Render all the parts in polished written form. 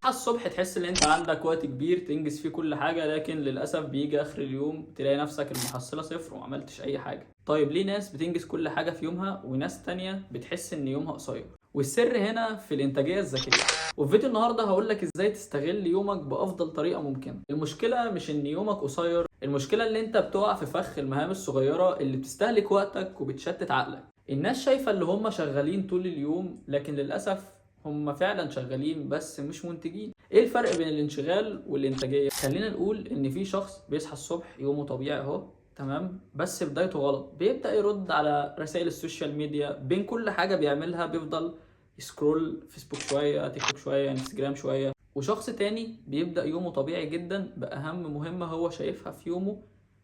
الصبح تحس ان انت عندك وقت كبير تنجز فيه كل حاجة، لكن للأسف بيجي آخر اليوم تلاقي نفسك المحصلة صفر ومعملتش أي حاجة. طيب ليه ناس بتنجز كل حاجة في يومها وناس تانية بتحس ان يومها قصير؟ والسر هنا في الإنتاجية الذكية. وفي فيديو النهاردة هقولك ازاي تستغل يومك بأفضل طريقة ممكنة. المشكلة مش ان يومك قصير، المشكلة ان انت بتقع في فخ المهام الصغيرة اللي بتستهلك وقتك وبتشتت عقلك. الناس شايفة اللي هم شغالين طول اليوم، لكن للأسف هم فعلا شغالين بس مش منتجين. ايه الفرق بين الانشغال والانتاجية؟ خلينا نقول ان في شخص بيصحى الصبح يومه طبيعي اهو، تمام، بس بدايته غلط. بيبدأ يرد على رسائل ال social media، بين كل حاجة بيعملها بيفضل ي scroll فيسبوك شوية، تيك توك شوية، انستجرام شوية. وشخص تاني بيبدأ يومه طبيعي جدا بأهم مهمة هو شايفها في يومه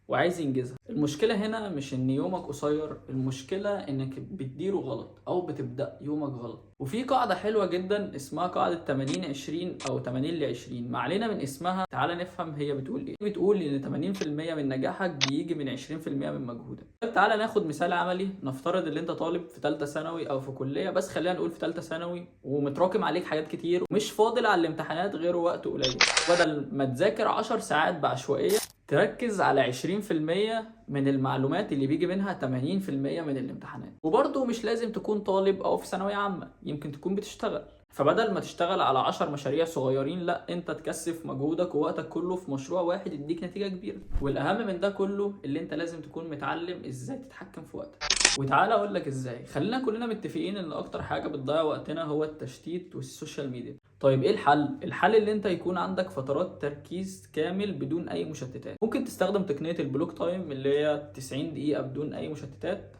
وعايز ينجزها. المشكلة هنا مش ان يومك قصير، المشكلة انك بتديره غلط او بتبدأ يومك غلط. وفي قاعدة حلوة جدا اسمها قاعدة 80-20 او 80-20، ما علينا من اسمها، تعال نفهم هي بتقول ايه. بتقول ان 80% من نجاحك بيجي من 20% من مجهودك. طيب تعال ناخد مثال عملي. نفترض ان انت طالب في ثالثة ثانوي او في كلية، بس خلينا نقول في ثالثة ثانوي، ومتراكم عليك حاجات كتير ومش فاضل على الامتحانات غير وقت قليل. بدل ما تذاكر 10 ساعات بعشوائية، تركز على 20% من المعلومات اللي بيجي منها 80% من الامتحانات. وبرضه مش لازم تكون طالب او في ثانوية عامة، يمكن تكون بتشتغل. فبدل ما تشتغل على 10 مشاريع صغيرين، لا، انت تكثف مجهودك ووقتك كله في مشروع واحد يديك نتيجة كبيرة. والاهم من ده كله اللي انت لازم تكون متعلم ازاي تتحكم في وقتك. وتعالى اقول لك ازاي. خلينا كلنا متفقين ان اكتر حاجة بتضيع وقتنا هو التشتيت وال social media. طيب ايه الحل؟ الحل اللي انت يكون عندك فترات تركيز كامل بدون اي مشتتات. ممكن تستخدم تقنية ال block time اللي هي 90 دقيقة بدون اي مشتتات،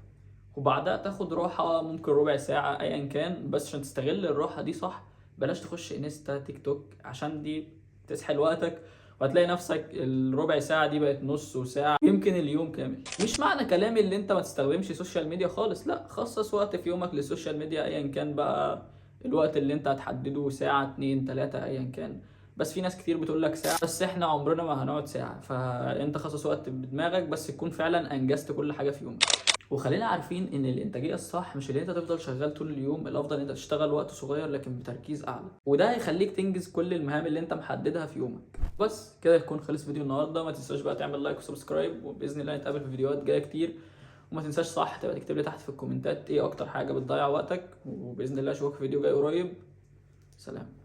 وبعدها تاخد راحة ممكن ربع ساعة ايا كان، بس عشان تستغل الراحة دي صح. بلاش تخش انستا تيك توك عشان دي تسحل وقتك، وهتلاقي نفسك الربع ساعة دي بقت نص وساعة، يمكن اليوم كامل. مش معنى كلامي اللي انت ما تستخدمش social media خالص، لا، خصص وقت في يومك لل social media ايا كان بقى الوقت اللي انت هتحدده، ساعة، 2، 3، ايا كان. بس في ناس كتير بتقول لك ساعة، بس احنا عمرنا ما هنقعد ساعة. فانت خصص وقت بدماغك بس تكون فعلا انجزت كل حاجة في يومك. وخلينا عارفين ان الانتاجية الصح مش اللي انت تفضل شغال طول اليوم، الافضل ان انت تشتغل وقت صغير لكن بتركيز اعلى، وده هيخليك تنجز كل المهام اللي انت محددها في يومك. بس كده يكون خلص فيديو النهارده. ما تنساش بقى تعمل like و subscribe، وباذن الله نتقابل في فيديوهات جاية كتير. وما تنساش صح تبقى تكتب لي تحت في الكومنتات ايه اكتر حاجة بتضيع وقتك، وباذن الله اشوفك في فيديو جاي قريب. سلام.